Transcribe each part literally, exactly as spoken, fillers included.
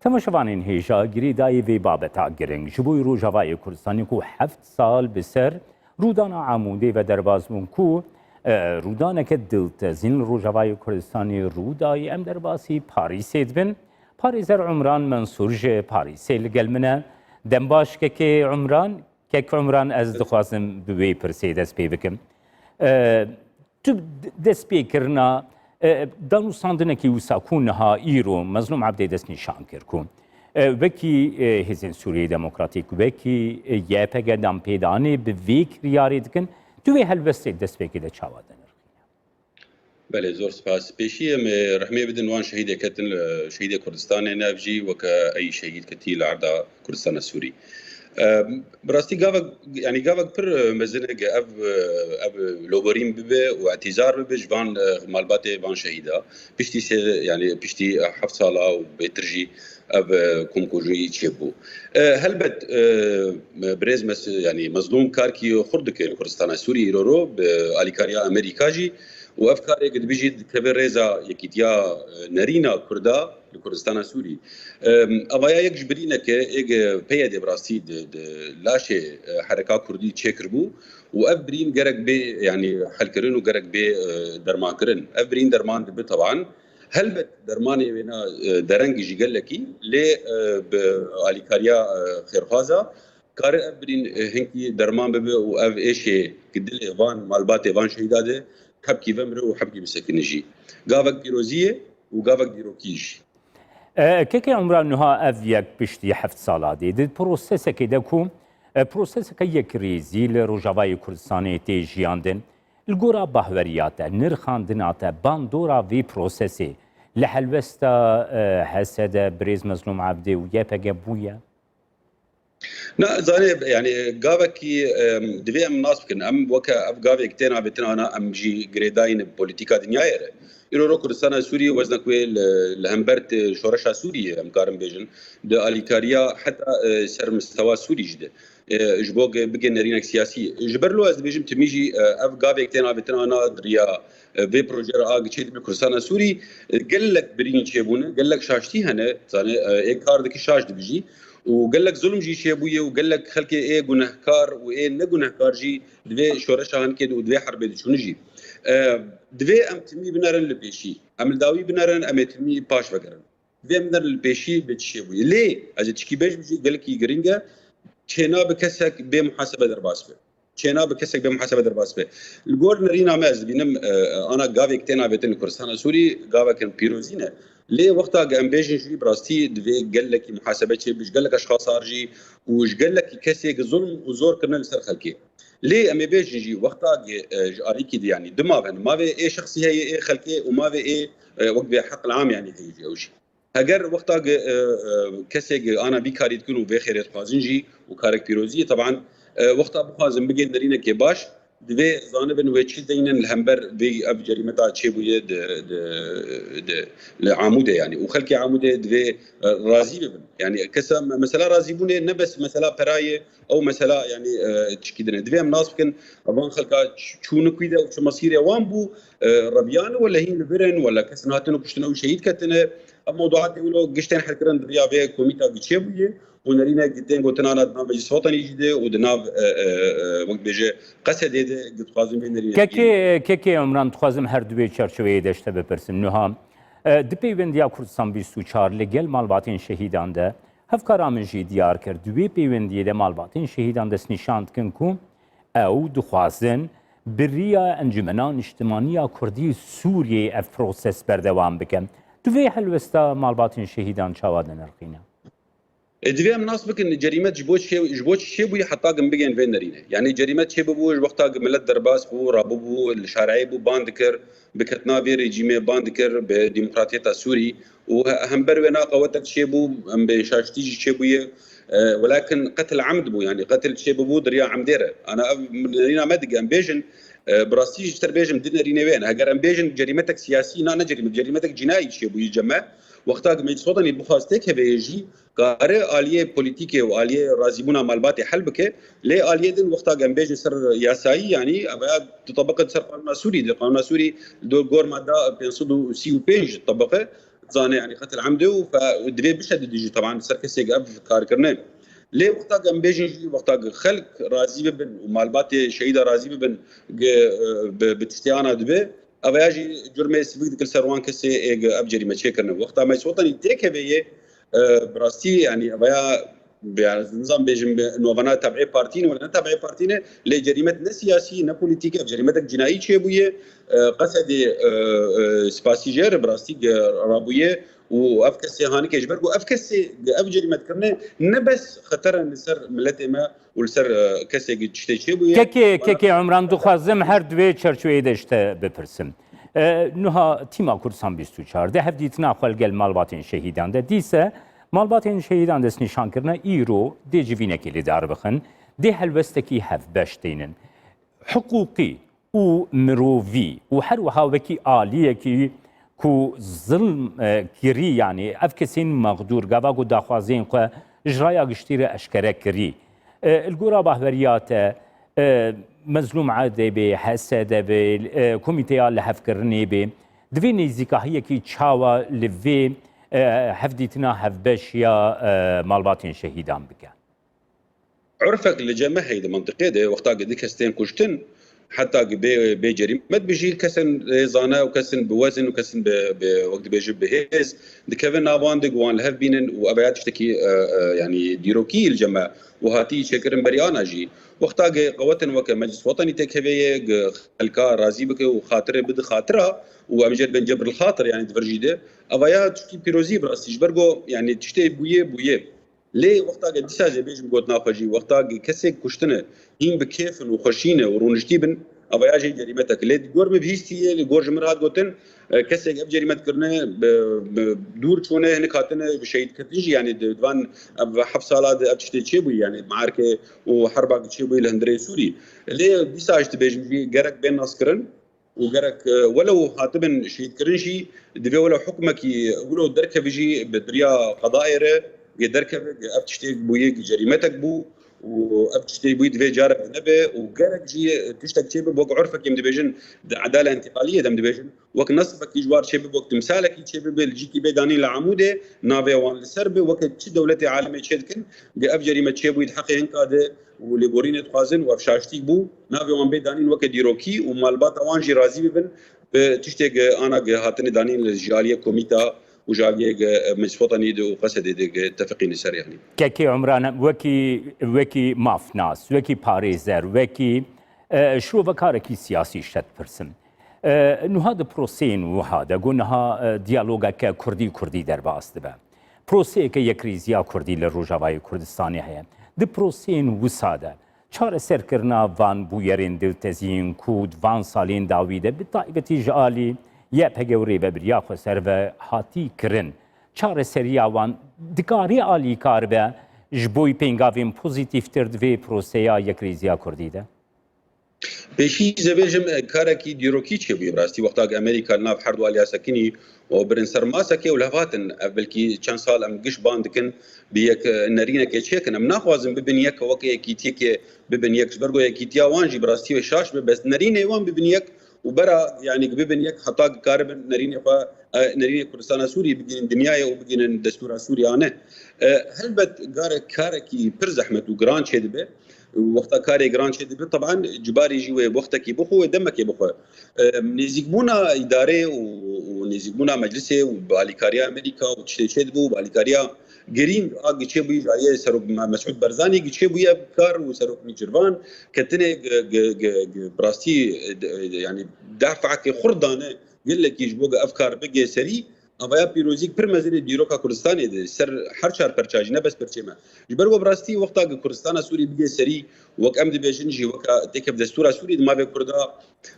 Temaşevanên hêja, girêdayî vê babeta giring ji bo Rojavayê Kurdistanê ku heft sal bi ser rûdana Amûdê ve derbas bûn ku, e, rûdaneke diltezîn li Rojavayê Kurdistanê rû dayî. Em derbasî Parîsê dibin. Parêzer Umran Mensûr ji Parîsê li gel min e. Dem baş kekê Umran. Kek Umran, ez dixwazim bi wê pirsê dest pê bikim. E, tu d-, destpêkirina, e, danûstandinekî wisa ku niha îro Mezlûm Ebdê destnîşan kir ku, e, wekî, e, Hêzên Sûriyeyê Demokratîk, wekî, e, Y P G danpêdanê bi vê kiryarê dikin, tu vê helwestê destpêkê de çawa dinirxîne? Belê, zor spas. Pêşî em ê rehmê bidin wan şehîdê ketin, e, şehîdê Kurdistanê, ne ev jî weke ey şehîd ketî li erda Kurdistana Sûrî. E, bi rastî gavek, yanî gavek pir, e, mezin e, ev, e, ev loborîn bibe û etîzar bibe ji van, e, malbatê van şehîda. Piştî sê, yanî piştî heft sala û bêtir jî ev, e, komkujî çêbû. E, helbet, e, birêz mes-, yanî Mezlûm karkî xurt dike li Kurdistana Sûrî îro ro bi alîkariya Amerîka jî û ev karê dibijî dikeve rêza yekîtiya, e, nerîna Kurda li Kurdistana Sûrî. E, evaya yek ji birîneke êg peyedê bi rastî di, di laşê, e, hereka Kurdî çêkiribû û ev birîn gerek bê, yanî helkirin û gerek bê, e, dermankirin. Ev birîn derman dibe teban. Helbet dermanê wêna, e, dereng jî gelekî, lê, e, bi alîkariya, e, xêrxwaza kare ev birîn, e, hinkî derman bibe û ev êşê ki dilê van malbatê van şehîda de hebkî vemre û hebkî bisekine jî. Gavek pîrozî ye û gavek dîrokî jî. E, kekê Umran, niha ev yek piştî heft sala dê di prosesekê de ku, e, proseseke yekrêzî li Rojavayê Kurdistanê tê jiyandin. Li gora bahweriya te, nirxandina te, bandora vê prosesê li helwesta, e, H S D, birêz Mezlûm Evdê û Y P G bûye? Na, zanê, yanî gavekî, em, divê em nas bikin. Em weke ev gavek tên avêtin ana em jî girêdayî ne bi polîtîka dinyayê re. Îro ro Kurdistana Sûriyê weznek wê li, li hember di şoreşa Sûriyê em karin bêjin, di alîkariya heta, e, ser mistewa Sûrî jî de, e, ji bo ge-, bigê nerînek siyasî. Ji ber lo ez dibêjim timî jî, e, ev gavek tên avêtin ana di riya, e, vê proje re a giçê dibe Kurdistana Sûrî, e, gelek birîn çêbûne, gelek şaştî hene, zanê, e, ê kar dike şaş dibijî û gelek zulm jî çêbûye û gelek xelkê ê gunehkar û ê negunehkar jî di vê şoreşa hinkê de û di vê herbê de çûne jî. E, divê em timî binerin li pêşî. Em li dawî binerin, em ê timî paş vegerin. Divê em binerin li pêşî bê çi çêbûye. Lê ez ê tişkî bêjim jî gelekî giring e, çênabe kesek bê muhasebe derbas be. Çênabe kesek bê muhasebe derbas be. Li gor nerîna me ez dibînim, e, ana gavek tên avêtin li Kurdistana Sûrî, gavek pîrozî ne. Lê wexta em bêjin jî bi rastî divê gelekî muhasebe çêbe ji gelek eşxasar jî û ji gelekî kesê ki zulm û zor kirine li ser xelkê. Lê em ê bêjin jî wexta, e, ji alîkî de, yanî du mav hene. Mavê ê şexsî heye, ê xelkê û mavê ê, e, wek vê heqil am, yanî heye jî ew jî. Heger wexta ge, e, e, kesê ge ana vî karî dikin û vê xêrê dixwazin jî û karek pîrozî ye, teban, e, wexta bixwazin bigên nerînekê baş, divê zanibin wê çi deynin li hember vê ev cerîmeta çêbûye di, di, di, li Amûdê, yanî, û xelkê Amûdê divê, e, razî bibin. Yanî kesa me-, mesela razîbûnê ne bes mesela perayê, ew mesela, yanî, e, tişkî din e. Divê em nas bikin, van xelka ç-, çûne kwî de û çi mesîrê wan bû, e, reviyane wele hîn li vir in, wele kes hatine kuştin ew şehîd ketine. Ev mewduatê wilo giştên helkirin di riya vê komîta giçê bûye û nerîne gi-, tên gotinana di nav Meclîs Wetenî jî de û di nav, e, e, e, wek dibêje Qesedê de gi-, dixwazin vê nerîne Kekê, kekê Umran, dixwazim her di wê çerçeveyê de ji te bipirsim. Niha, e, di peywendiya Kurdistan bîst û çar li gel malbatên şehîdan de, hevkara min jî diyar kir, di wê peywendiyê de malbatên şehîdan destnîşan dikin ku ew dixwazin bi riya Encumena Niştimanî ya Kurdî Sûriyeyê ev proses berdewam bike. Tu vê helwesta malbatên şehîdan çawa dinirxîne? E, divê em nas bikin, cerîmet ji bo çi, ji bo çi çêbûye heta gin bigên vê nerîne. Yanî cerîmet çêbibû, ji wexta gin milet derbas bû, rabûbû, li şareyê bû, ban dikir, bi ketina vê rejîmê ban dikir, bi demokratiyeta Sûrî û he-, hember wê na qewetek çêbû, em bê şaştî jî çêbûye. E, welakin qetil emd bû, yanî qetil çêbibû di riya emdê re. Ana ev nerîna me dike, em bêjin, e, bi rastî ji ter bêjim di nerînê wê ne. Heger em bêjin cerîmetek siyasî, na ne cerîmet, cerîmetek cînayî çêbûyî cem me. Wexta ki Meclis Wetenî bixwaz têkeveyê jî, kare aliyê polîtîkê û aliyê razîbûna malbatê hel bike. Lê aliyê din wexta em bêjin ser yasayî, yanî ev ya ditebiqe ser qanûna Sûrî de. Qanûna Sûrî di gor madda pênc sed û sî û pênc ditebiqe. zane, yanî qetil emdê û fe-, divê bişedidî jî, teban, ser kesê ev kar kirine. Lê wexta em bêjin jî, wexta xelk razî bibin û malbatê şehîda razî bibin, ge, e, bi, bi tiştê ana dibe, ev ya jî curmê sivik dikir ser wan kesê ê ge ev cerîme çêkirine. Wexta Meclis Wetanî têkevê yê, e, bi rastî, yanî, ev ya, yani, nizam bêjim, bi novana teb'ê partî ne, ne teb'ê partî ne, lê cerîmet ne siyasî, ne polîtîk, ev cerîmetek cinayî çêbûye, e, qesedê, e, e, spasî jê re bi rastî ge rabûye û ev kesê hanike ji ber ku ev kesê, ev cerîmet kirine ne bes xeter in li ser miletê me û li ser, e, kesê ge tiştê çêbûye. Kekê, kekê Umran, dixwazim her di vê çerçeveyê de ji te bipirsim. E, nuha tîma Kurdistan bîst û çar de hevdîtina xwe li gel malbatên şehîdan de dîse, malbatên şehîdan destnîşan kirine, îro dê civînekê li dar bixin, dê helwestekî hevbeş tînin. Hiqûqî û mirovî û her wiha wekî aliyekî ku zilm, e, kirî, yanî ev kesên mexdûr, gava ku daxwazên xwe ji raya giştî re eşkere kirî. E, li gora bahweriya te, e, Mezlûm Edebê, H S D bê, e, komîteya lihevkirinê bê, divê nêzîkahiyekî çawa li vê, e, hevdîtina hevbeş ya, e, malbatên şehîdan bike? Urfek li cem me heye di mintiqê de, wexta ku du kes tên kuştin, heta ku bê, bê cerîmet bijî, kesin zane û kesin bi wezin û kesin bi, bi, wek dibêjin, bi hêz, dikevin nav wan de, ku wan li hev bînin û ev ya tiştekî, e, e, yanî dîrokî li cem me û hatî çêkirin berî ana jî. Wexta ku qewetin weke Meclis Wetanî têkevê ye, ku xelka razî bike û xatirê bide xatira û em jê dibin cebril xatir, yanî di vir jî de. Ev ya tiştî pîrozî bi rastî ji ber ku, yanî tiştê bûye, bûye. Lê wexta ke dîsa jî bêjim gotina xwe jî, wexta ke kesek kuştine, hîn bi kêf in û xweşî ne û rûniştî bin, ev ya jî cerîmetek. Lê di gor min bihîstiye, li gor ji min re hat gotin, e, kesek ev cerîmet kirine, bi, bi dûr çûne, hinek hatine bi şehîd ketin jî, yanî di, di van ev heft sala de ev tiştê çêbûyî, yanî mearke û herba ke çêbûyî li hundirê Sûrî. Lê dîsa jî dibêjim jî gerek bên naskirin. Û gerek, e, welew hatibin şehîdkirin jî, divê welew hukmekî wilo derkeve jî bi diriya qedayê re yê derkeve, ev tiştek bûye, cerîmetek bû û ev tiştê bûye divê carek nebe û gerek jî tiştek çêbe, wek urfekî em dibêjin, di edala întîqaliyê de em dibêjin, wek nesfekî ji war çêbe, wek timsalekî çêbe, bi li cîkî bê danîn li Amûdê, navê wan li ser be, weke çi dewletê alemê çêdikin, ge ev cerîme çêbûye di heqê hinka de û lêborînê dixwazin û ev şaştî bû, navê wan bê danîn weke dîrokî û malbata wan jî razî bibin bi tiştê ge ana ge hatine danîn li ji aliyê komîta û ji aliyê ge Meclis Wetanî de û Qesedê de ge tefiqîne ser, yanî. Kekê Umran, wekî, wekî mafnas, wekî parêzer, wekî, e, şirovekarekî siyasî ji te dipirsim. E, nuha di proseyên wiha de, ku niha, e, diyalogeke Kurdî-Kurdî derbas dibe. Proseyeke yekrêziya Kurdî li Rojavayê Kurdistanê heye. Di proseyên wisa de çareserkirina van bûyerên diltezîn ku di van salên dawî de bi taybetî ji alî Y P G û rêvebiriya xweser ve hatî kirin, çareseriya wan dikarî alîkar be ji bo pêngavên pozîtîftir di vê proseya yekrêziya Kurdî de? Pêşî ez ê bêjim, e, karekî dîrokî çêbûye bi rastî. Wexta ku Amerîka li nav her du aliya sekinî û birin ser maseke û li hev hatin, ev belkî çend sal em giş ban dikin, bi yek, e, nerînekê çêkin. Em naxwazin bibin yek, weke yekîtiyekê bibin yek. Ji ber ku yekîtiya wan jî bi rastî wê şaş be, bes nerînê wan bibin yek û bera, yanî, bibin yek heta ku karibin nerînê xwe, e, nerînê Kurdistana Sûriyê bigihînin dinyayê û bigihînin destûra Sûriyane. E, helbet garek karekî pir zehmet û giran çêdibe. Wexta karê giran çêdibe, teban cibarî jî wê wextekî bixwe, wê demekê bixwe. E, nêzîkbûna îdarê û, û nêzîkbûna meclisê û bi alîkariya Amerîka û tiştê çêdibû, bi alîkariya girîng a giçê bûyî ji aliyê Serok Me-, Mesûd Barzanî giçê bûye kar û Serok Nêçîrvan ketinê gi-, gi-, gi-, gi-, bi rastî, e, de-, e, yanî defakê xurt dane gelekî ji bo ku ev kar bigê serî. Avaya pîrozîk pir mezin ê dîroka Kurdistanê de ser her çar perça jî, ne bes perçê me. Ji ber ku bi rastî wexta ku Kurdistana Sûrî bigê serî, wek em dibêjin jî, weka têkev destûra Sûrî di mavê Kurda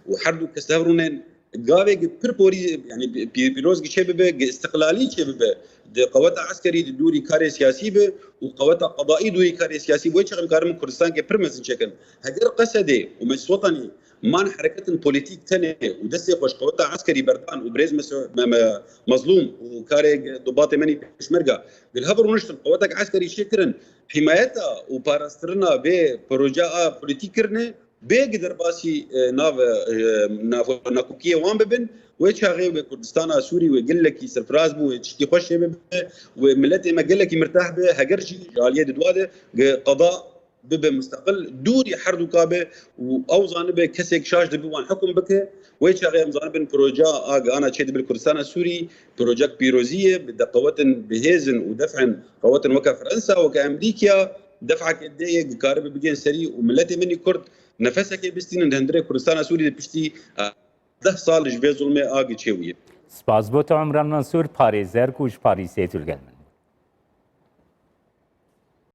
û her du kes hev rûnên, gavê gi pir porî, yanî pî-, pîroz gi çê bibe, gi istiqlalî çê bibe, di qeweta eskerî di dûrî karê siyasî be û qeweta qedaî dûrî karê siyasî be, wê çax em karin Kurdistanekê pir mezin çêkin. Heger Qesedê û Meclis Wetanî man hereketin polîtîk tenê û destê xwe ji qeweta eskerî berdan û birêz Mes-, Me-, Me-, Mezlûm û karê dubatê menî pêşmerga, gi li hev rûniştin, qewetek eskerî çêkirin, hîmayeta û parastirina vê proje a polîtîk kirine, bê gi derbasî, e, nav, e, nav, nakokiyê wan bibin Wê çaxê wê Kurdistana Sûrî wê gelekî serfiraz bû, wê tiştî xweş çê bibe, wê miletê me gelekî mirtah be, heger jî ji aliyê di dua de qeda bibe musteqil, dûrî herdûka be û ew zanibe kesek şaş dibe wan hukm bike. Wê çaxê em zanibin proja a gihana çê dibe li Kurdistana Sûrî, projek pîrozî ye, bi de qewetin bihêzin û def'in qewetin weke Fransa, weke Amerîkaya, def'eke dê ye, dikaribe bigên serî û miletê min ê Kurd nefesekê bistînin di hundirê Kurdistana Sûrî de piştî, e, deh sal ji vê zulmê a giçê wî ye. Spas bo te Umran Mansûr, parêzer ku ji Parîsê tu li gel min.